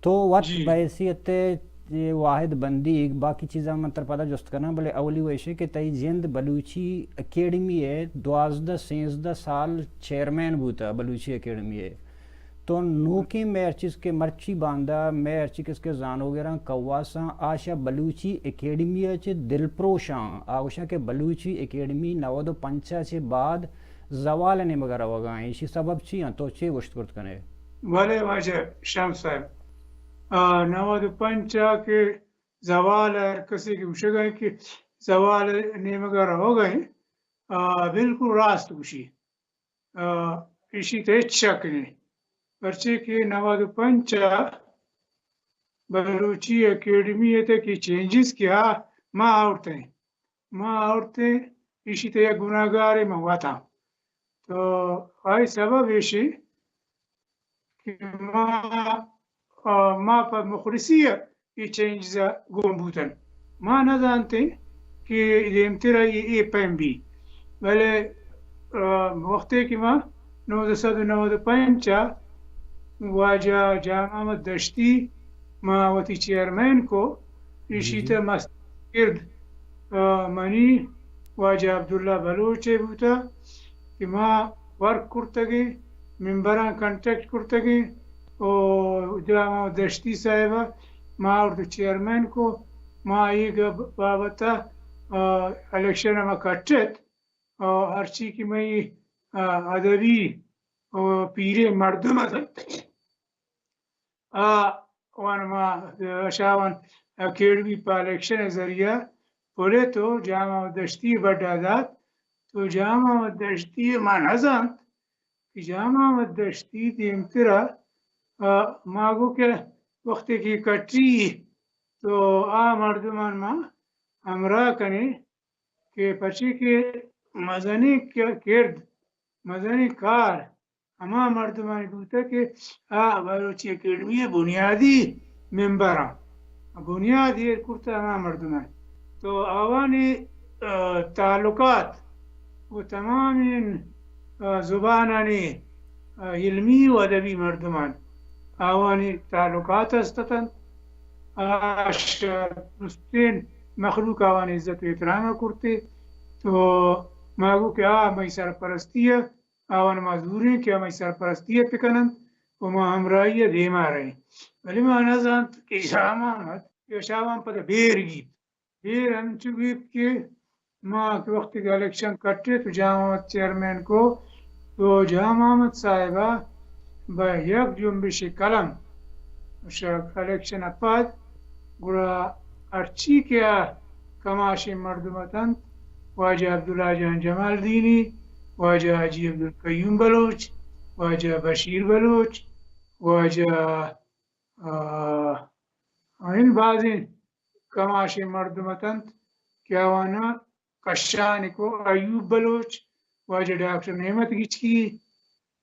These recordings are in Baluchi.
تو وت جی۔ بحیثیت واحد بندیگ، باقی چیزاں من تر پدا جست کناں، بلے اولی ویشے کہ تئی جند بلوچی اکیڈمی ء دوازدہ سینزدہ سال چیئرمین بوتا بلوچی اکیڈمی ء۔ تو نوکیں مئے ہر چیز کہ مرچی باندا، مئے ہر چیز کہ زانوگراں کواساں، آشا بلوچی اکیڈمی ء چہ دلپروشاں، آ گوشاں کہ بلوچی اکیڈمی نود و پنچ ء چہ بعد زوال ء نیمگ ء روگ ء انت، ایشی سبب چی انت؟ تو چے گوشت کرت کن ئے؟ بلے واجہ شمس صاحب، آ، نود و پنچ ء کہ زوال ء ہر کسے کہ گوشگ ء کہ زوال ء نیمگ ء روگ ء انت، آ، بالکل راست گوشی۔ آ، ایشی تہ ہچ شک نیں۔ پرچے کہ نود و پنچ ء بلوچی اکیڈمی ء تہ کہ چینجز کہ آ ما آورتیں، ما آورتیں، ایشی تہ یک گناہگارے من وتاں۔ تو آئی سبب ایشی کہ ما، آ، ما پہ مخلصی ء اے چینجز ء گون بوتن۔ ما نہ زانتیں کہ دیمتر ء اے، اے پیم بی۔ بلے، آ، وقتے کہ ما نوزدہ سد و نود و پنچ ء واجہ جان محمد دشتی ما وتی چیئرمین کو، ایشی تہ مست کرد، آ، منی واجہ عبداللہ بلوچ ء بوتہ کہ ما ورک کرتگیں، ممبراں کانٹیکٹ کرتگیں، و جان محمد دشتی صاحب ء ما اردو چیئرمین کو، ما ایگ بابت ء، آ، الیکشن ء ما کٹت، آ، ہرچی کہ مئی، آ، ادبی و پیریں مردم ات، آ وان ما، آ، شاوان اکیڈمی پہ الیکشن ء ذریعہ پلت و جان محمد دشتی ء بڈا دات۔ تو جان محمد دشتی ء ما نہ زانت کہ جان محمد دشتی دیمترا، آ، ما گو کہ وقتے کہ کٹی تو آ مردمان ما ہمراہ کنیں کہ پرچے کہ مزنیں ک-، کرد، مزنیں کار ہما مردمانی بوتہ کہ آ بلوچی اکیڈمی ء بنیادی ممبراں، بنیاد ایر کرتہ ہما مردمانی۔ تو آوانی، آ، تعلقات و تمامیں، آ، زبانانی، آ، علمی و ادبی مردمان آوانی تعلقات است اتنت۔ آ شہ درستین مخلوق آوانی عزت و احترام کرتے۔ تو ما گو کہ آ مئی سرپرستی ء آوان ما زوریں کہ ہمائی سرپرستی ء بکننت و ما ہمراہی ء دیما رہیں۔ بلے ما نہ زانت کہ شاہ محمد یا شاہ محمد پدا بیر گیت۔ بیر انچو گیت کہ ما کہ وقتی کہ الیکشن کٹے تو جان محمد چیئرمین کو، تو جان محمد صاحبہ بہ یک جنبش قلم شہ الیکشن ء پد گڑا ہرچی کہ آ کماشیں مردم اتنت، واجہ عبداللہ جان جمالدینی، واجہ حاجی عبدالقیوم بلوچ، واجہ بشیر بلوچ، واجہ، آ، این بازیں کماشیں مردم اتنت کہ آوانا کشانی کو، ایوب بلوچ، واجہ ڈاکٹر نعمت گچکی،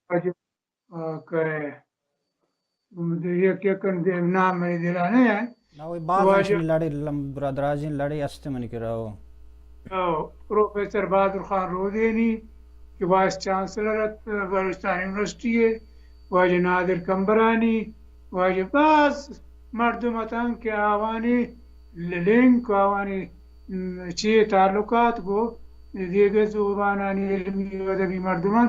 واجہ آ، کہ یک یک نام منی دلا نہ انت۔ نہ، وہی باز واجہ انچیں لڑے، لم-، درا-، درازیں لڑے است منی کرا۔ او، پروفیسر بہادر خان رودینی کہ وائس چانسلر ات بلوچستان یونیورسٹی ء، واجہ نادر کمبرانی، واجہ باز مردم اتاں کہ آوانی لنک و آوانی، م، چے تعلقات گوں دیگر زبانانی علمی و ادبی مردمان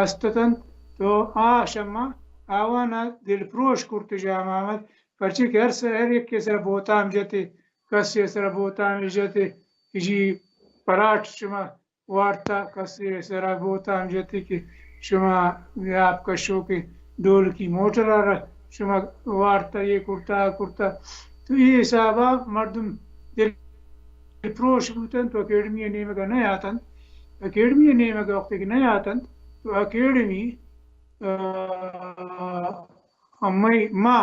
است اتنت، تو آ شما آوانا دلپروش کرت جان محمد، پرچے کہ ہر س-، ہر یکے سرا بہتام جتے، کسے سرا بہتام جتے کہ جی پلاٹ شما وارتا، کسے سرا بہتام جتے کہ شما آپ کشوکیں ڈولکی موٹر ء را شما وارتا، یہ کرتا، آ کرتا۔ تو اے حسابا مردم دل پروش بوتنت، تو اکیڈمی ء نیمگا نہ آتنت۔ اکیڈمی ء نیمگا وقتی کہ نہ آتنت تو اکیڈمی، آ، مئی، ما،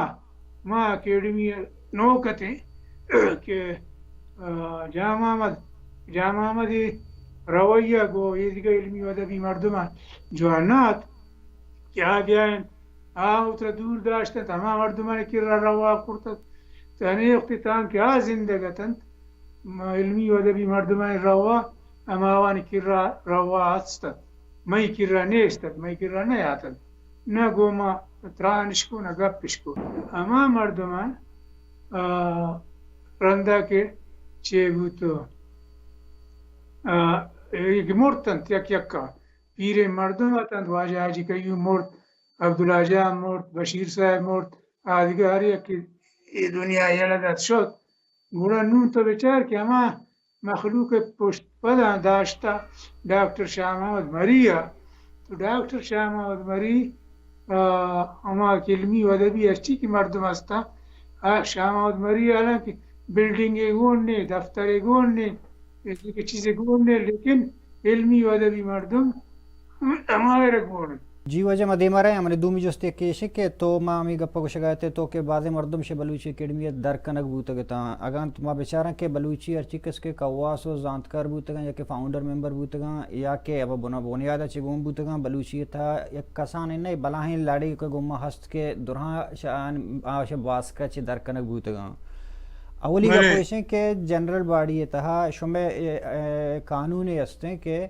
ما اکیڈمی ء نوک اتیں کہ، آ، جان محمد، جان محمد ء رویہ گوں اے دگہ علمی و ادبی مردماں جوان نہ ات کہ آ بیاینت، آ وترا دور داشتنت، ہما مردمانی کرا روا کرتنت۔ تنے وقتی تانکہ آ زندگ اتنت، م-، علمی و ادبی مردمانی روا ہماوانی کرا روا است ات، مئی کرا نیست ات، مئی کرا نیاتنت۔ نہ گوں ما ترانش کو نہ گپش کو۔ ہما مردم، آ، رندا کہ چے بوتو، آ، اے کہ مرتنت یک یکا، پیریں مردم اتنت، واجہ حاجی قیوم مرت، عبداللہ جان مرت، بشیر صاحب مرت، آ دگہ ہر یکے اے دنیا یلہ دات شت۔ گڑا نوں تو بچار کہ ہما مخلوق ء پشت پداں داشتہ ڈاکٹر شاہ محمد مری ء۔ تو ڈاکٹر شاہ محمد مری، آ، ہما علمی و ادبی ہرچی کہ مردم ہستاں، آ شاہ محمد مری حالانکہ بلڈنگے گون نے، دفترے گون نے، دگہ چیزے گون نے، لیکن علمی و ادبی مردم ہمایرا گون انت۔ جی واجہ، ما دیما رئیں، منی دومی جست یک ایش کہ تو ما ہمے گپ ء گوشگ ء ات تو کہ بازیں مردم شہ بلوچی اکیڈمی ء در کنگ بوتگ اتاں۔ اگاں ما بچاراں کہ بلوچی ہرچی کس کہ کواس و زانتکار بوتگاں یا کہ فاؤنڈر ممبر بوتگاں یا کہ ابا بنا-، بنیاد ء چہ گون بوتگاں، بلوچی ء تہا یک کسانیں نئے بلاہیں لڑے کہ گوں ما ہست کہ درہاں شہ آن-، آ شہ باسک ء چہ در کنگ بوتگاں۔ اولی گپ بلے۔ ایش انت کہ جنرل باڈی ء تہا شمئے، اے، اے، قانونے ہستیں کہ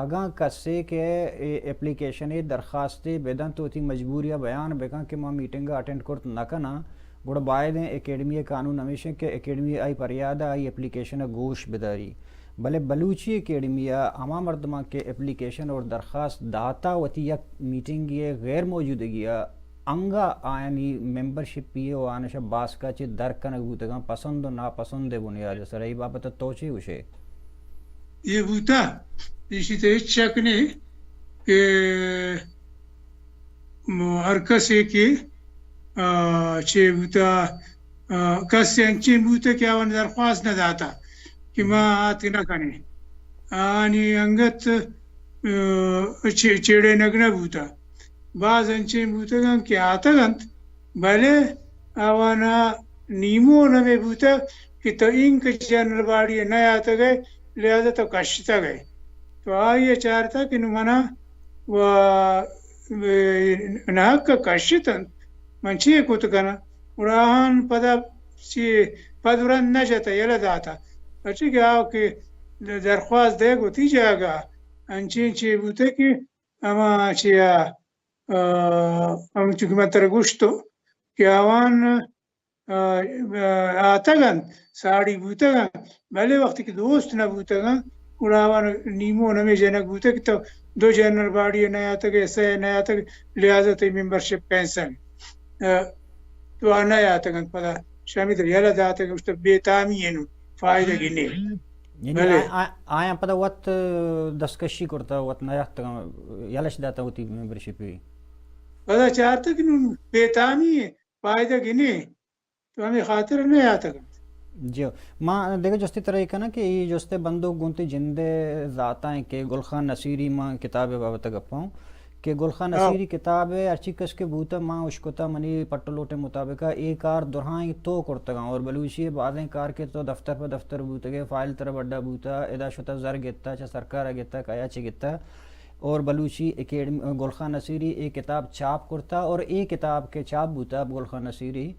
اگاں کسے کہ اے اپلیکیشنے درخواستے بدنت وتی مجبوری ء بیان بکن کہ ما میٹنگ ء اٹینڈ کرت نہ کناں، گڑا بائدیں اکیڈمی ء قانون ہمیش انت کہ اکیڈمی آئی پریاد ء آئی اپلیکیشن ء گوش بداری۔ بلے بلوچی اکیڈمی ء ہما مردماں کہ اپلیکیشن اور درخواست داتا وتی یک میٹنگے ء غیر موجودگی ء انگا آیانی ممبرشپی ء و آنشا باسکا چہ در کنگ بوتگاں پسند و ناپسند ء بنیاد ء سرا۔ اے بابت ء تو چے گوشے؟ اے بوتا، ایشی تہ ہچ شک نے کہ م-، ہر کسے کہ، آ، چے بوتا، آ، کسے انچیں بوتا کہ آوان درخواست نہ داتا کہ ما آتک نہ کنیں۔ آنی انگت، آ، چے-، چیڑینگ نہ بوتا۔ باز انچیں بوتگ انت کہ آتگ انت، بلے آوانا نیمون ہمے بوتگ کہ تو اینکہ جنرل باڈی ء نیاتگ ئے، لہذا تو کشتگ ئے۔ تو آئی ء چارتگ کہ نوں منا و ناحق ء کشت انت، من چے کت کناں؟ گڑا آہان پدا چے پد و رند نہ جتہ، یلہ داتہ۔ پرچے کہ آ کہ درخواست دئیگ وتی جاگہ، انچیں چے بوتہ کہ ہما چیا، آ، ہمچو کہ من ترا گوشتو کہ آوان، آ، آ، آتگ انت، ساڑی بوتگ انت، بلے وقتی کہ دوست نہ بوتگ انت، گڑا آوان نیمون ہمے جنگ بوتگ کہ تو دو جنرل باڈی ء نیاتگ ئے، سئے نیاتگ، لہذا تئی ممبرشپ کینسل۔ آ، تو آ نیاتگ انت، پدا شامی تر یلہ داتگ، گوشتہ بے تامی انو، فائدہ گنے۔ یعنی بلے۔ آ-، آ-، آیاں پدا وت دستکشی کرتہ، وت نیاتگ، یلش داتہ وتی ممبرشپی۔ پدا چارتہ کہ نوں بے تامی ء فائدہ گنے، تو ہمے خاطر ء نیاتگ انت۔ جی، ما دگہ جستے ترا اے کناں کہ اے جست ء بندوک گوں تئی جند ء ذات ء انت کہ گل خان نصیری، ما کتاب ء بابت ء گپاں کہ گل خان ہاں۔ نصیری کتاب ء ہرچی کس کہ بوتہ، ما اشکتہ، منی پٹ ء لوٹ ء مطابق ء اے کار درہائیں تو کرتگاں اور بلوچی ء بازیں کار کہ تو دفتر پہ دفتر بوتگ ئے، فائل ترا بڈا بوتہ، ادا شتہ زر گتہ، چہ سرکار ء گتہ، کیا چہ گتہ۔ اور بلوچی اکیڈمی، گل خان نصیری اے کتاب چاپ کرتا اور اے کتاب کہ چاپ بوتا گل خان نصیری،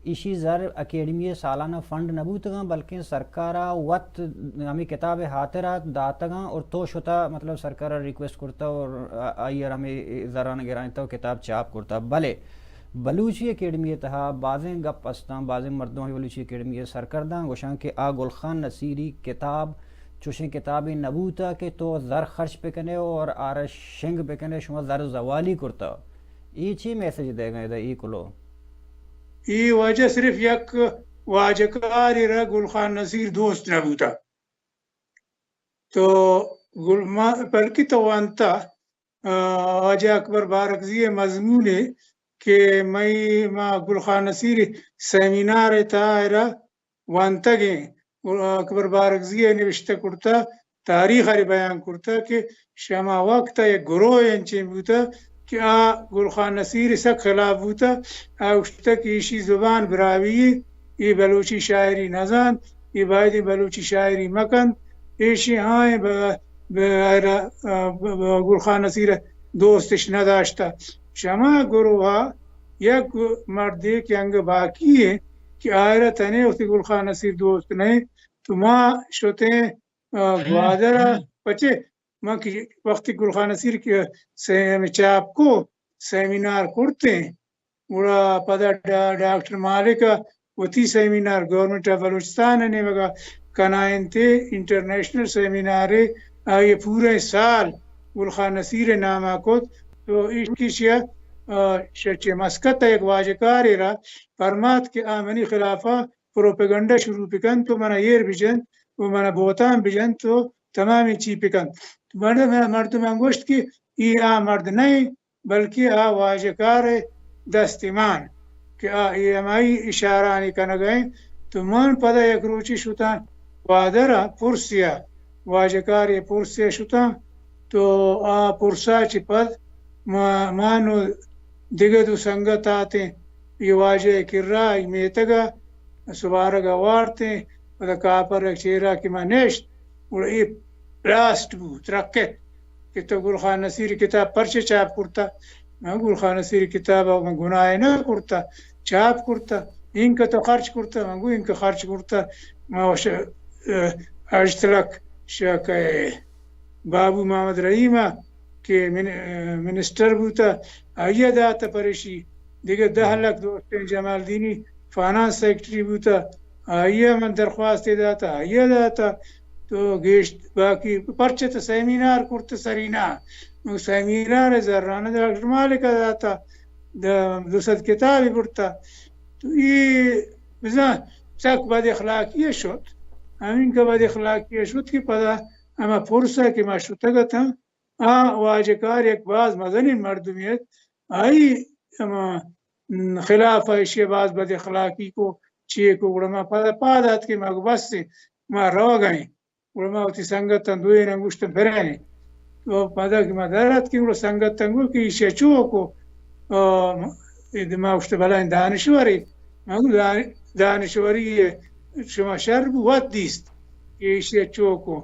ایشی زر اکیڈمی سالانہ فنڈ نہ بوتگاں، بلکیں سرکارا وت ہمیں کتاب ہاترا داتگاں اور تو شتا، مطلب، سرکارا ریکویسٹ کرتا اور آ-، آئی ار ہمیں زران گرائیں تو کتاب چاپ کرتا۔ بلے بلوچی اکیڈمی تہا بازیں گپ استاں، بازیں مردم بلوچی اکیڈمی سرکرداں گوشاں کہ آ گل خان نصیری کتاب چوشیں کتابے نہ بوتہ کہ تو زر خرچ بکنے اور آرا شنگ بکنے، شما زر زوالی کرتہ۔ اے چی میسج دئیگا ادا اے کلو؟ اے واجہ صرف یک واجہ کارے را گل خان نصیر دوست نہ بوتہ۔ تو گل ما-، بلکہ تو وانتہ، آ، واجہ اکبر بارکزئی مضمونے کہ مئی ما گل خان نصیر سیمینار تہا ارا وانتگیں۔ اکبر بارکزئی ء نبشتہ کرتہ، تاریخ ء بیان کرتہ کہ شہ ہما وقت ء یک گروہ انچیں بوتہ کہ آ گل خان نصیر ء سک خلاف بوتہ۔ آ گوشتہ کہ ایشی زبان براہوئی، اے بلوچی شاعری نزانت، اے بایدیں بلوچی شاعری مکنت۔ ایشی ہائیں ب-، ب-، ب-، ب-، گل خان نصیر ء دوستش نداشتہ۔ شہ ہما گروہ ء یک مردے کہ انگہ باقی انت کہ آئرا تنے وتی گل خان نصیر دوست نہ انت۔ تو ما شتیں، آ، گوادر ء پچے، ما کہ وقتی گل خان نصیر کہ سے-، ہمے چاپ کو، سیمینار کرتیں، گڑا پدا ڈا-، ڈاکٹر مالک ءَ وتی سیمینار گورنمنٹ آف بلوچستان ءِ نیمگ ءَ کنائینت، انٹرنیشنل سیمینارے، آئی ءَ پوریں سال گل خان نصیر ءِ نام ءَ کت۔ تو ایشی ءَ، آ، چہ مسقط ءَ یک واجکارے را پرمات کہ آ منی خلاف ءَ پروپیگنڈا شروع بکنت و منا ایر بجنت و منا بہتان بجنت و تمامیں چی بکنت۔ مردم، مردماں گوشت کہ ای آ مرد نہ انت، بلکہ آ واجکار ءِ دست مان کہ آ اے ہمائی اشارانی کنگ ءَ انت۔ تو من پدا یک روچے شتاں گوادر ءَ پرسیا، واجکار ءِ پرسیا شتاں۔ تو آ پرسا چہ پد ما، ما نوں دگہ دو سنگت آتیں، اے واجہ ءِ کرا، اے میتگ ءَ سبارگ ءَ وارتیں، پدا کاپر ءِ چیرا کہ ما نشت، گڑا اے بلاسٹ بوت، رکت کہ تو گل خان نصیر ءِ کتاب پرچہ چاپ کرتا؟ من گل خان نصیر ءِ کتاب ءَ من گناہ نہ کرتا، چاپ کرتا۔ اینکہ تو خرچ کرتا؟ من گو اینکہ خرچ کرتا، ما وش، اه، ہشت لکھ شہ کہ بابو محمد رحیم ءَ کہ من-، منسٹر بوتا، آئی ءَ داتا پریشی۔ دگہ دہ لکھ دوستیں جمالدینی فنانس سیکرٹری بوتا، آئی ءَ من درخواست داتا، آئی ءَ داتا۔ تو گیشت باقی پرچہ تو سیمینار کرت سرینا، من سیمینار زرانہ ڈاکٹر مالک ءَ داتا، د-، دو سد کتابی برتا۔ تو ای بزاں سک بد اخلاقی شت۔ ہمینکہ بد اخلاقی شت کہ پدا ہما پرسا کہ ما شتگ اتاں، آ واجکار یک باز مزنیں مردمے ات، آئی ہما خلاف ءَ ایشی ءَ باز بد اخلاقی کو، چی کو، گڑا ما پدا پاد ات کہ ما گو بس ایں، ما روگ ءَ ایں۔ گڑا ما وتی سنگتاں دوئیناں گوشت بریں۔ تو پدا کہ ما در اتکیں گڑا سنگتاں گو کہ ایشی ءَ چو کو، آ، اے ما گوشت بلائیں دانشورے۔ ما گو دان-، دانشوری شما شر بو وت دیست کہ ایشی ءَ چو کو،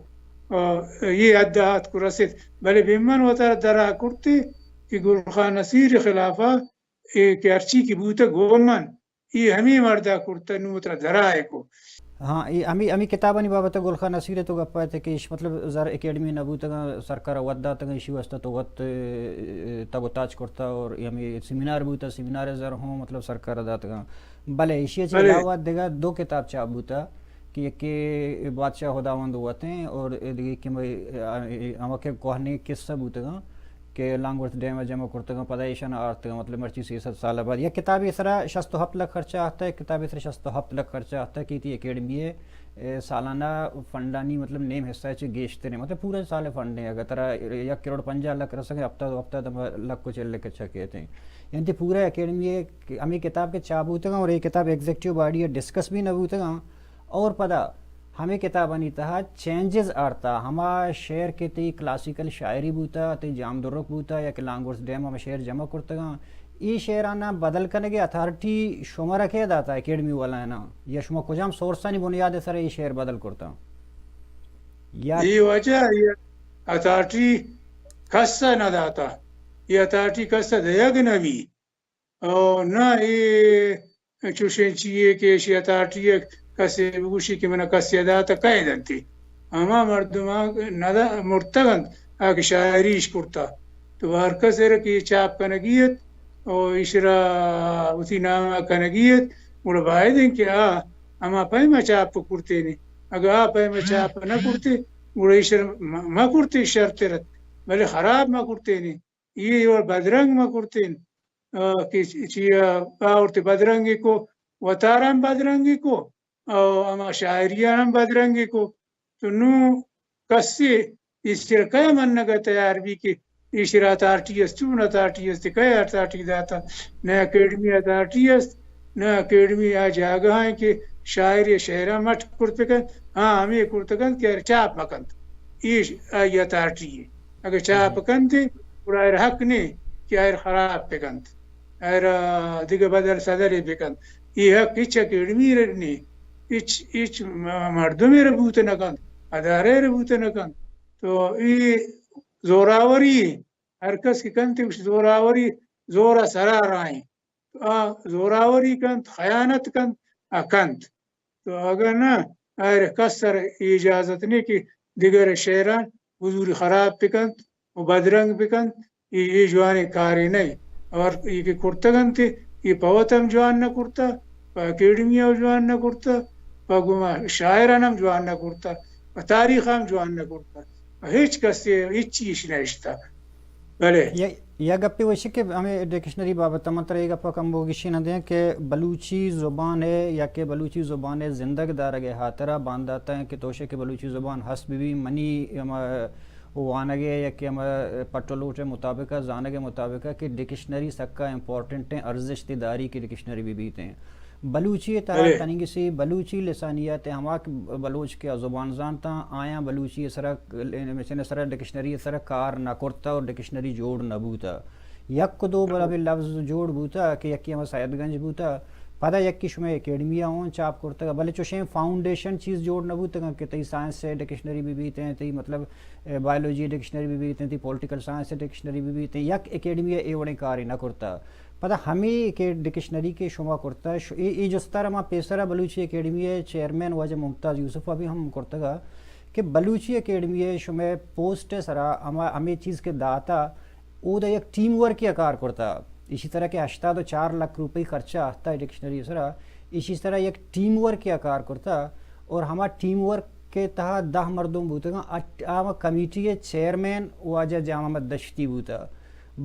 آ، اے حد ءَ اتک و رسیت۔ بلے بہ من وتارا درا کرتے کہ گل خان نصیر ءِ خلاف ءَ اے کہ ہرچی کہ بوتگ گوں من، اے ہمے مرد ءَ کرتہ، نوں وترا درائے کو۔ ہاں، اے ہمے، ہمے کتابانی بابت ءَ گل خان نصیر ءِ تو گپ ءَ کہ ایش مطلب زر اکیڈمی نہ بوتگاں، سرکار ءَ وت داتگاں، ایشی واسطہ تو وت، اے، تگ و تاچ کرتہ اور اے ہمے سیمینار بوتہ، سیمینار ءِ زر ہوں مطلب سرکار ءَ داتگاں۔ بلے ایشی ءَ چہ بلے۔ علاوہ دگہ دو کتاب چاپ بوتہ کہ یکے بادشاہ خداوند وت ایں اور دگہ کہ مئے، اے، ہما کہ کوہنیں قصہ بوتگاں، کہ لانگ ورتھ ڈیم ءَ جمع کرتگاں، پدا ایشاں آرتگاں، مطلب مرچی سیصد سال ءَ بعد۔ یک کتابے سرا شست و ہپت لکھ خرچہ آتہ، یک کتابے سرا شست و ہپت لکھ خرچہ آتہ کہ تی اکیڈمی ءِ، اے، سالانہ فنڈانی مطلب نیم حصہ ءَ چہ گیشتریں، مطلب پورا سال ءِ فنڈ ایں، اگر ترا یک کروڑ پنجاہ لکھ رسگ ءَ، ہپتاد و ہپتاد لکھ و چل لکھ چکے اتیں۔ یعنی تی پورا اکیڈمی ءِ ہمے کتاب کہ چاپ بوتگاں اور اے کتاب ایگزیکٹو باڈی ءَ ڈسکس بھی نہ بوتگاں، اور پدا ہمے کتابانی تہا چینجز آرتا، ہما شعر کہ تئی کلاسیکل شاعری بوتا، تئی جام درک بوتا، یا کہ لانگ ورتھ ڈیم ءَ ہما شعر جمع کرتگاں، اے شعراناں بدل کنگ ءِ اتھارٹی شمارا کئے داتا اکیڈمی والایاناں؟ یا شما کجام سورسانی بنیاد ءِ سرا اے شعر بدل کرتاں؟ یا اے وجہ اے اتھارٹی کس ءَ نہ داتا، اے اتھارٹی کس ءَ دیگ نہ بی۔ او نہ اے چوشیں چیے کہ ایشی اتھارٹی ءَ کسے بگوشی کہ منا کسے ءَ داتہ، کئے دنتی؟ ہما مردماں ندا-، مرتگ انت، آ کہ شاعری اش کرتہ۔ تو ہر کس ءَ را کہ اے چاپ کنگی ات، او ایشرا وتی نام ءَ کنگی ات، گڑا باید انت کہ آ ہما پیم ءَ چاپ کرتینے۔ اگہ آ پیم ءَ چاپ نہ کرتے، گڑا ایشرا م-، مہ کرتے شرتر ات، بلے خراب مہ کرتینے۔ اے وڑ بدرنگ مہ کرتین۔ آ، کہ چ-، چیا آورت بدرنگی کو، وتارا ہم بدرنگی کو، او ہما شاعریان ہم بدرنگی کو۔ تو نوں کسے ایشرا کئے منگ ءَ تیار بی کہ ایشرا اتھارٹی است، چون اتھارٹی است، کئے اتھارٹی داتا؟ نہ اکیڈمی اتھارٹی است، نہ اکیڈمی آ جاگہ ایں کہ شاعر یا شعرا مٹ کرت بکنت، ہاں ہمے کرت کنت کہ آئرا چاپ مکنت۔ ایش آئی اتھارٹی ایں۔ اگہ چاپ کنت، گڑا آئرا حق نے کہ آئرا خراب بکنت، آئرا دگہ بدل سدلے بکنت۔ اے حق ہچ اکیڈمی را نے، ہچ، ہچ م-، مردمے را بوت نہ کنت، ادارہ را بوت نہ کنت۔ تو اے زوراوری ایں۔ ہر کس کہ کنت، گوش زوراوری، زور ءِ سرا رائیں۔ آ زوراوری کنت، خیانت کنت، آ کنت۔ تو اگاں نہ، آئرا کس ءَ را اجازت نے کہ دگر ءِ شعراں بزوری خراب بکنت و بدرنگ بکنت، اے، اے جوانیں کارے نہ۔ اور اے کہ کرتگ انت، اے پہ وت ہم جوان نہ کرتہ، پہ اکیڈمی ہم جوان نہ کرتہ، پہ گوما شاعران ہم جوان نہ کرتہ، پہ تاریخ ہم جوان نہ کرتہ، پہ ہچ کسے ہچ چیز نہ اشتہ۔ بلے۔ یا، یا گپے وشی کہ ہمیں ڈکشنری بابت من ترا یہ گپا کم بو گشی نہ دیں کہ بلوچی زبان ہے یا کہ بلوچی زبان ہے زندگ دارگ ہے ہاترا بانداتا ہیں کہ توشے کہ بلوچی زبان ہست بی بی منی ہم وانگ ء یا کہ ہما پٹ و لوٹ ء مطابق ء، زانگ ء مطابق ء کہ ڈکشنری سکا امپورٹنٹ ہیں، ارزشت داری کہ ڈکشنری بہ بیت ہیں۔ بلوچی ء تہا بلے۔ تنیگسی بلوچی لسانیات ء ہما کہ بلوچ کہ زبان زانتاں، آیاں بلوچی ء سرا، مشن ء سرا، ڈکشنری ء سرا کار نہ کرتا اور ڈکشنری جوڑ نہ بوتا۔ یک و دو برابر لفظ جوڑ بوتا کہ یکی ہما سید گنج بوتا، پدا یکی شمئے اکیڈمی ء اوں چاپ کرتگ، بلے چوشیں فاؤنڈیشن چیز جوڑ نہ بوتگاں کہ تئی سائنس ء ڈکشنری بہ بیت ہیں، تئی مطلب، اے، بایولوجی ڈکشنری بہ بیت ہیں، تئی پولیٹیکل سائنس ڈکشنری بہ بیت ہیں، یک اکیڈمی ء اے وڑیں کارے نہ کرتا۔ پدا ہمے کہ ڈکشنری کہ شما کرتا، ش-، اے، اے جستا را ما پیسرا بلوچی اکیڈمی ء چیئرمین واجہ ممتاز یوسف ء بھی ہم کرتگا کہ بلوچی اکیڈمی ء شمئے پوسٹ ء سرا ہما، ہمے چیز کہ داتا، اودا یک ٹیم ورک ء کار کرتا۔ ایشی طرح کہ ہشتاد و چار لکھ روپی خرچہ آتا ڈکشنری سرا، ایشی سرا یک ٹیم ورک ء کار کرتا اور ہما ٹیم ورک کے تہا دہ مردم بوتگاں۔ اٹ-، آ کمیٹی ء چیئرمین واجہ جام احمد دشتی بوتا۔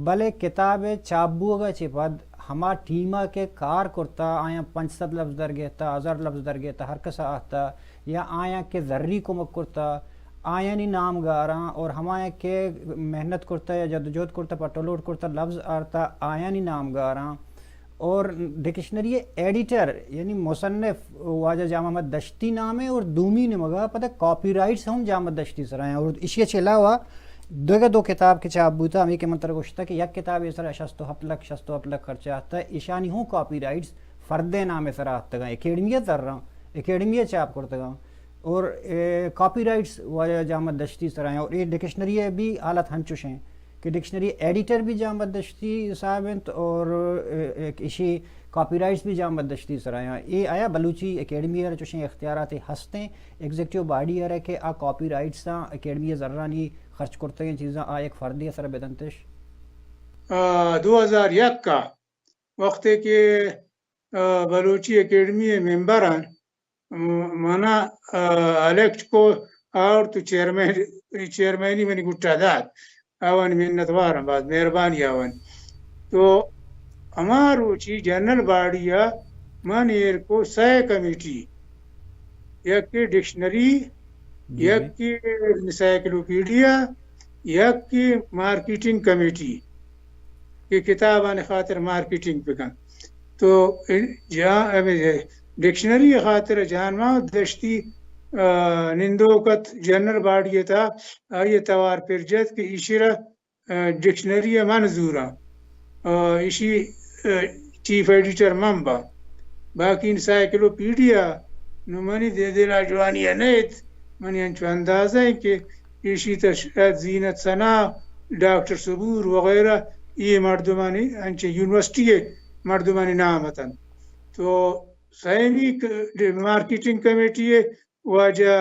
بلے کتاب ء چاپ بوگ ء چہ پد ہما ٹیم ء کہ کار کرتا، آیاں پنچ سد لفظ درگیتا، ہزار لفظ درگیتا، ہر کس ء آہتا یا آیاں کہ زری کمک کرتا، آیانی نامگاراں اور ہمایاں کہ محنت کرتا یا جدوجہد کرتا، پٹ و لوٹ کرتا، لفظ آرتا، آیانی نامگاراں اور ڈکشنری ایڈیٹر یعنی مصنف واجہ جام احمد دشتی نام ہے اور دومی نمگا پدا کاپی رائٹس ہم جام احمد دشتی سرا ہیں اور اشی چہ علاوہ دگہ دو کتاب کہ چاپ بوتا، ہمیں کہ من تر گوشتا کہ یک کتاب سرا شست و ہفت لکھ، شست و ہفت لکھ خرچہ آتا، اشانی ہوں کاپی رائٹس فردے نام سرا آتگاں، اکیڈمی زراں، اکیڈمی چاپ کرتگاں۔ اور، اے، کاپی رائٹس واجہ جام احمد دشتی سرا ہیں اور اے ڈکشنری ء بھی حالت ہنچوش ہیں کہ ڈکشنری ایڈیٹر بھی جام احمد دشتی صاحب ہیں اور، اے، ایک اشی کاپی رائٹس بھی جام احمد دشتی سرا ہیں۔ اے آیا بلوچی اکیڈمی ء چوشیں اختیارات ہستیں، ایگزیکٹو باڈی ء کہ آ کاپی رائٹس آں اکیڈمی ء زرانی خرچ کرتگیں چیزاں آ یک فردی ء سرا بدنتش؟ آ، دو ہزار یک ء وقتے کہ، آ، بلوچی اکیڈمی ء ممبر آں، م-، منا، آ، الیکٹ کو آورت تو چیئرمین، چیئرمینی منی گٹا دات، آوانی منت واراں، باز مہربانی آوانی۔ تو ہما روچی جنرل باڈی ء من ایر کو سئے کمیٹی، یکے ڈکشنری، جی، جی۔ یکے انسائیکلوپیڈیا، یکے مارکیٹنگ کمیٹی کہ کتابانی خاطر مارکیٹنگ بکن۔ تو جا-، ہمے ڈکشنری خاطر جان محمد دشتی، آ، نندوک ات جنرل باڈی ء تہا، آئی ء توار پر جت کہ ایشی را، آ، ڈکشنری ء من زوراں۔ آ، ایشی، آ، چیف ایڈیٹر من باں۔ باقی انسائیکلوپیڈیا نوں منی دے دل ء جوانی ء نہ ات۔ منی انچو اندازہ ایں کہ ایشی تہ شاید زینت ثنا، ڈاکٹر صبور وغیرہ اے مردمانی انچیں یونیورسٹی ء مردمانی نام اتنت۔ تو سیمی ک-، مارکیٹنگ کمیٹی ء واجہ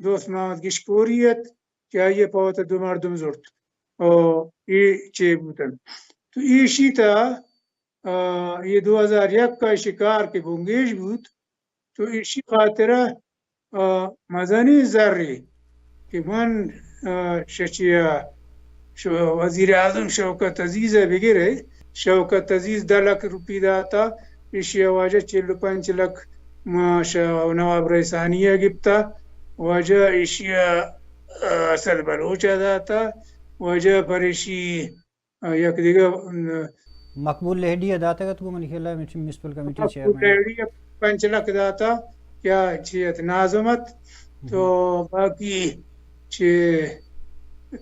دوست محمد گشکوری ات کہ آئی ء پہ وت ء دو مردم زرت۔ او اے چے بوتنت؟ تو ایشی تہ، آ، اے دو ہزار یک ء ایشی کار کہ بنگیج بوت، تو ایشی خاطر ء، آ، مزنیں زرے کہ من، آ، شچی ء شو-، وزیر اعظم شوکت عزیز ء بگرے، شوکت عزیز دہ لکھ روپی داتا، ایشی ء واجہ چل و پنچ لکھ ما ش-، نواب رئیسانی ء گپتا، واجہ ایشی ء، آ، اسد بلوچ ء داتا، واجہ پریشی آ، یک دگہ، م، مقبول لہڑی ء داتگ ات گوں منی خیال ء میونسپل کمیٹی مقبول چیئرمین۔ لہڑی ء پنچ لکھ داتا، یا چی ات، نازم ات۔ تو باقی چی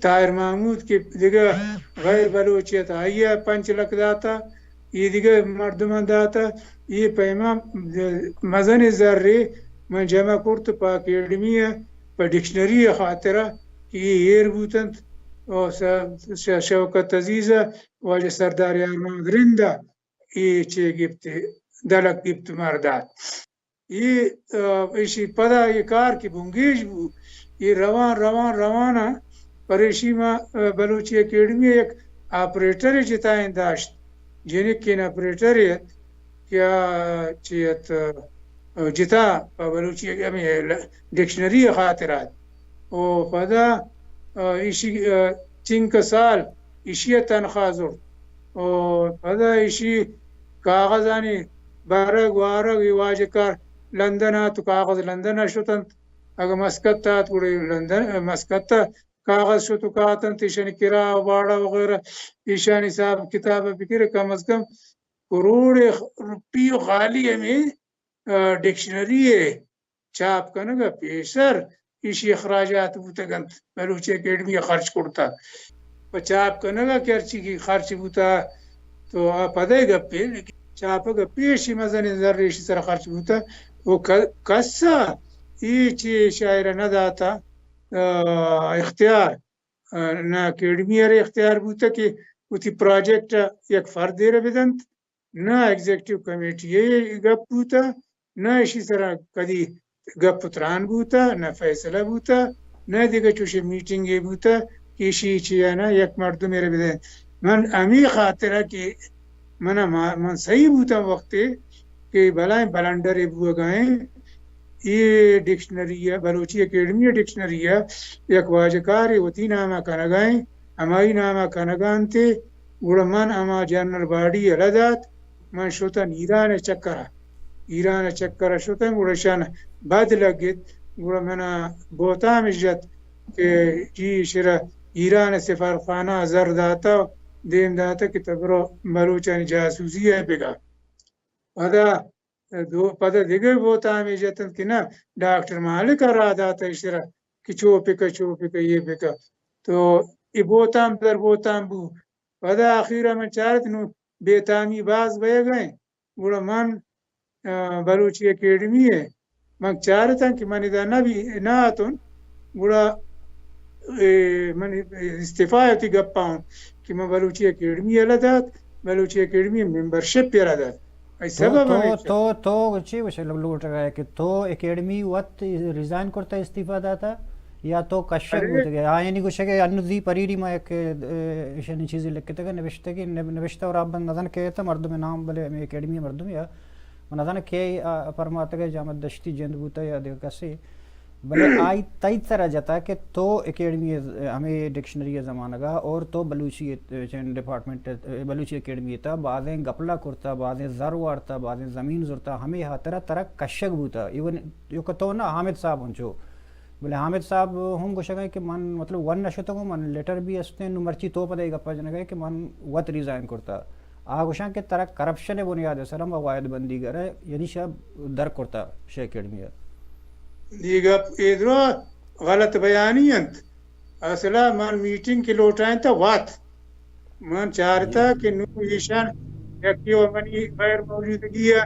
طاہر محمود کہ دگہ غیر بلوچ ات، آئی ء پنچ لکھ داتا، اے دگہ مردماں داتا، اے پیما مزن زرے من جمع کرت پہ اکیڈمی ء پہ ڈکشنری ء خاطر ء کہ اے ایر بوتنت۔ و س-، ش-، شوکت عزیز ء واجہ سردار یار محمد رند ء اے چے گپت، دلک گپت مار دات۔ اے، آ، ایشی پدا اے کار کہ بنگیج بو، اے روان، روان، روان ء پر ایشی ما، آ، بلوچی اکیڈمی ء یک آپریٹرے جتائیں داشت، جنکین آپریٹرے ات۔ یا چی ات، جتا پہ بلوچی ہمے ڈکشنری خاطر ات۔ او پدا ایشی چنک سال ایشی تنخواہ زرت۔ او پدا ایشی کاغذانی برگ وارگ، اے واجہ کار لندن ات، کاغذ لندن شتنت۔ اگہ مسقط ات، گڑا لندن، مسقط کاغذ شت و کاتنت، ایشانی کرا و باڑہ وغیرہ، ایشانی حساب کتاب بگر کم از کم کروڑے روپی و خالی ہمے، آ، ڈکشنری ء چاپ کنگ ء پیسر ایشی اخراجات بوتگ انت، بلوچی اکیڈمی ء خرچ کرتہ۔ پہ چاپ کنگ ء کہ ہرچی کہ خرچ بوتہ تو آ پدئے گپے، لیکن چاپگ ء پیش مزنیں زر ایشی سرا خرچ بوتہ۔ و ک-، کس ء اے چی شاعر ء نہ داتہ، آ، اختیار، آ، نہ اکیڈمی ء را اختیار بوتہ کہ وتی پراجیکٹ ء یک فردے را بدنت، نہ ایگزیکٹو کمیٹی ء گپ بوتہ، نہ ایشی سرا کدی گپ و تران بوتہ، نہ فیصلہ بوتہ، نہ دگہ چوشیں میٹنگے بوتہ کہ ایشی چیا نہ یک مردمے را بدئے۔ من ہمے خاطرا کہ من ما-، من صحیح بوتاں وقتے کہ بلائیں بلنڈرے بوگا ایں۔ اے ڈکشنری ء، بلوچی اکیڈمی ء ڈکشنری ء یک واجکارے وتی نام ء کنگ ء انت، ہمائی نام ء کنگ ء انت، گڑا من ہما جنرل باڈی یلہ دات، من شتاں ایران ء چکر ء، ایران ء چکر ء شتاں، گڑا اشان بد لگت، گڑا من ء بہتام اش جت کہ جی شرا ایران ء سفارتخانہ ء زر داتہ، دیم داتہ کہ تو برو بلوچانی جاسوسی ء بگا۔ پدا دو، پدا دگہ بہتامے جتنت کہ نہ، ڈاکٹر مالک ء را داتہ اشرا کہ چو پکہ، چو پکہ، یہ پکہ۔ تو اے بہتام در بہتام بو۔ پدا آخیرا من چارت نو بے تامی باز بئیگ ء انت۔ گڑا من، آ، بلوچی اکیڈمی ء من چارتاں کہ من ادا نہ بی، نہ اتون، گڑا، اے، من استعفا ء وتی گپ ء اوں کہ من بلوچی اکیڈمی یلہ دات، بلوچی اکیڈمی ممبرشپ یلہ دات۔ اے تو، سبب تو، ہمیش تو، تو چی گوشگ لوٹگ ء کہ تو اکیڈمی وت ریزائن کرتا، استعفا داتا، یا تو کشگ بوتگ ئے؟ آیانی گوشگ ء انو زی پریری ما یک، اے، ایشانی چیزے لکھتگ ء نبشتگی، نب-، نبشتہ و رابند نزان کہ تا مردم نام، بلے ہمیں اکیڈمی مردم یا من نزاناں کئے، آ، پرماتگ ء جامد دشتی جند بوتہ یا دگہ کسے، بلے آئی تئی سرا جتا کہ تو اکیڈمی ء ز-، ہمے ڈکشنری ء زمانگ ء اور تو بلوچی ء چین ڈپارٹمنٹ ء، بلوچی اکیڈمی ء تھا بازیں گپلا کرتا، بازیں زر وارتا، بازیں زمین زرتا، ہمے ہاترا ترا کشگ بوتا۔ ایون ایوک تو نہ، حامد صاحب انچو، بلے حامد صاحب ہم گوشگ ء کہ من مطلب ون نہ شتگوں، من لیٹر بھی استیں، نو مرچی تو پدا اے گپا جنگ ء کہ من وت ریزائن کرتا۔ آ گوشاں کہ ترا کرپشن ء بنیاد ء سرا ما واحد بندی گر ء یعنی شہ در کرتا شہ اکیڈمی ء۔ اے گپ اے درو غلط بیانی انت۔ اصلا من میٹنگ کہ لوٹائینتا وت۔ من چارتا کہ نوں ایشان یکے و منی غیر موجودگی ء،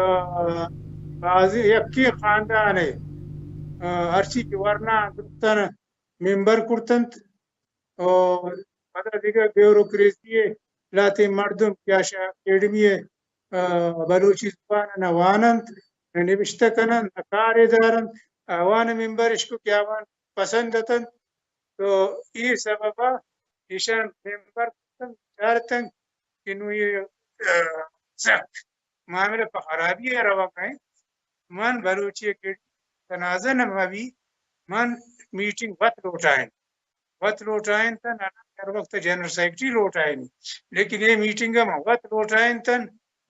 آ، بازیں یکے خاندان ء، آ، ہرچی کہ ورنا درستان ممبر کرتنت۔ و پدا دگہ بیوروکریسی ء لہتیں مردم کہ آ شہ اکیڈمی ء، آ، بلوچی زبان ء نہ واننت، نہ نبشتہ کننت، نہ کارے دارنت، آوان ممبر اشکو کہ آوان پسند اتنت۔ تو اے سبب ء ایشان ممبر کتنت، چارتنت کہ نوں اے، آ، سک معاملہ پہ خرابی ء روگ ء انت۔ من بلوچی اکیڈمی تنازع نہ مہ بی، من میٹنگ وت لوٹائینت۔ وت لوٹائینتن، ہر وقت جنرل سیکرٹری لوٹائینی۔ لیکن اے میٹنگ ء من وت لوٹائینتن،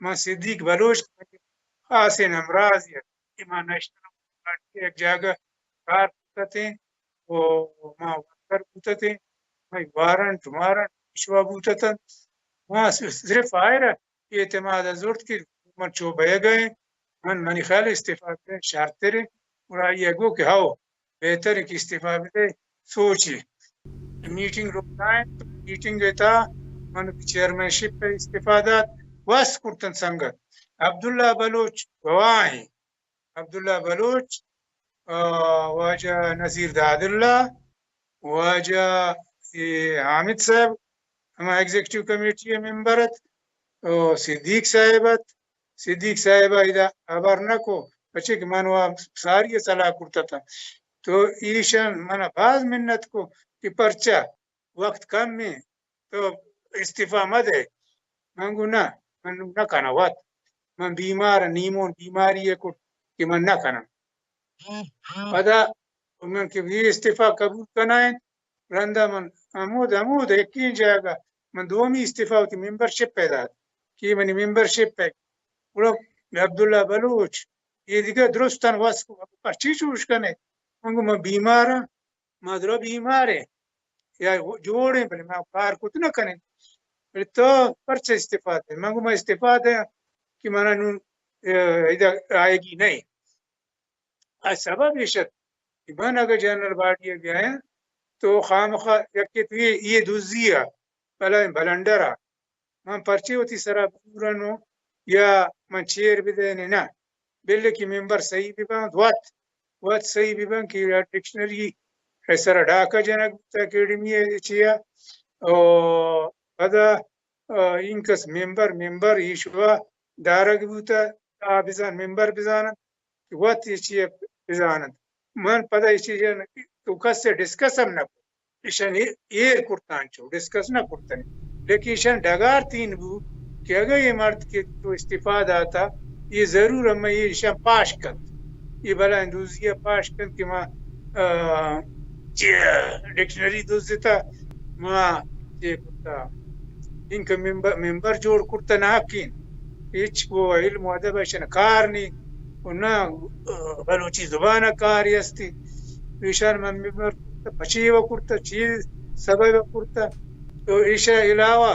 من صدیق بلوچ خاصیں ہمراز یا کہ ما نیشنل پارٹی یک جاگہ کار کرتیں و ما ورکر بوتتیں، مئی وارنٹ، مارنٹ پیشوا بوتتن۔ ما صرف آئرا اعتماد ء زرت کہ من چو بئیگ ء، من منی خیال استعفا بدئے شرتر انت۔ گڑا آئی ء گو کہ ہو، بہتر انت کہ استعفا بدئے، سوچے۔ میٹنگ لوٹائینت، میٹنگ ء تھا من وتی چیئرمین شپ ء استعفا دات، وس کرتنت سنگت۔ عبداللہ بلوچ گواہ انت۔ عبداللہ بلوچ، آ، واجہ نصیر داد اللہ، واجہ، اے، حامد صاحب، ہما ایگزیکٹو کمیٹی ء ممبر ات، او صدیق صاحب ات۔ صدیق صاحب ء ادا ہبر نہ کو، پچے کہ من وا ساری ء صلاح کرت اتاں۔ تو ایشان من ء باز منت کو کہ پرچا وقت کم انت، تو استعفا مہ دے۔ من گو نہ، من نہ کناں وت۔ من بیمار، نیمون بیماری ء کت کہ من نہ کناں۔ پدا من کہ اے استعفا قبول کنائیں، رندا من ہمود، ہمود یکیں جاگہ من دومی استعفا وتی ممبرشپ ء دات کہ منی ممبرشپ ء۔ گڑا عبداللہ بلوچ، اے دگہ درستاں وس کو، پرچی چوش کنے؟ من گو من بیمار آں، ما درا بیمار ایں یا جوڑ ایں، بلے ما کار کت نہ کنیں۔ بلے تو پرچہ استعفا دے؟ من گو من استعفا دیاں کہ منا نوں، اے، ادا آیگی نہ ایں۔ آ سبب ایش ات کہ من اگہ جنرل باڈی ء بیایاں تو خامخا یکے تو اے، اے دزی ء، بلائیں بلنڈر ء من پرچے وتی سرا بزورن و یا من چیر بدین؟ نہ، بلے کہ ممبر صحیح ببنت، وت، وت صحیح ببنت کہ ڈکشنری ء سرا ڈاکہ جنگ بوت اکیڈمی ء چیا، او پدا، آ، اینکس ممبر، ممبر ایشوا دارگ بوت، آ بزان، ممبر بزانت کہ وت اے چی بزانت۔ من پدا اے چیز تو کس سے ڈسکس ہم نہ کت۔ ایشان اے-، ایر کرتان چو، ڈسکس نہ کرتن۔ لیکن ایشان ڈگار تین بو کہ اگہ اے مرد کہ تو استعفا داتا، اے ضرور ہم اے ایشان پاش کنت۔ اے بلائیں دوزی پاش کنت کہ ما، آ، چی ڈکشنری دزتا، ما چی کرتا، اینکہ ممبر، ممبر جوڑ کرتا ناکین۔ ہچ گو علم و ادب ایشان کار نی، و نہ، آ، بلوچی زبان کاری استی۔ ایشان من ممبر کرتا، پچی و کرتا، چی سبب کرتا۔ تو ایشا علاوہ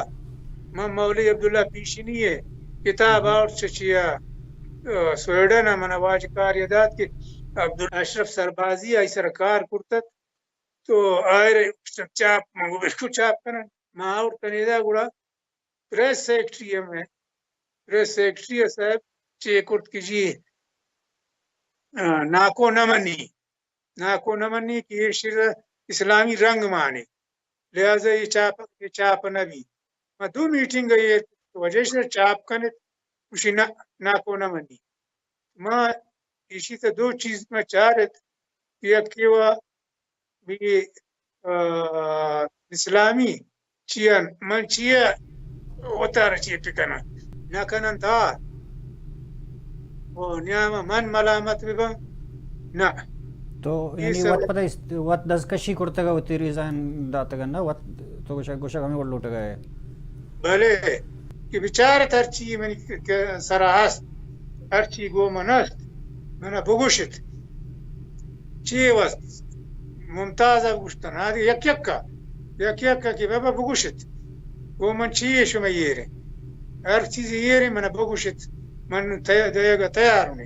من مولوی عبداللہ پیشنی ء کتاب آورت چہ چیا، آ، سویڈن ء من واجہ کاری دات کہ عبدالاشرف سربازی آئی سر کار کرتت۔ تو آئرے چاپ، من گو بالکل چاپ کنن۔ ما آورتن ادا گڑا پریس سیکرٹری ہم ہے۔ پریس سیکرٹری صاحب چے کرت کہ جی، آ، ناکو نہ منی۔ ناکو نہ منی کہ اے شعر اسلامی رنگ مانے، لہذا اے چاپ، اے چاپ نہ بی۔ ما دو میٹنگ اے وجہ سے چاپ کنت، گوشی نہ، ناکو نہ منی۔ ما ایشی تا دو چیز ما چارت، یک کہ وا بی، آ، اسلامی چیان، من چیا وتارا چی پکناں؟ نہ کنن تا۔ او نیام من ملامت بباں؟ نہ۔ تو اے یعنی سب وت پدا است-، وت دزکشی کرتگ ء وتی ریزائن داتگ ء نہ؟ وت تو گوشگ، گوشگ ہمیں وڑ لوٹگ ء۔ بلے کہ بچارت ہرچی منی ک-، ک-، سرا ہست، ہرچی گو من است، منا بگوشت۔ چی وست؟ ممتاز ء گوشتن، آدی یک یک ء، یک یک ء کہ بابا بگوشت۔ گو من چی شما ایرے؟ ہر چیز ایرے منا بگوشت۔ من تیا-، دئیگ ء تیار ہوں۔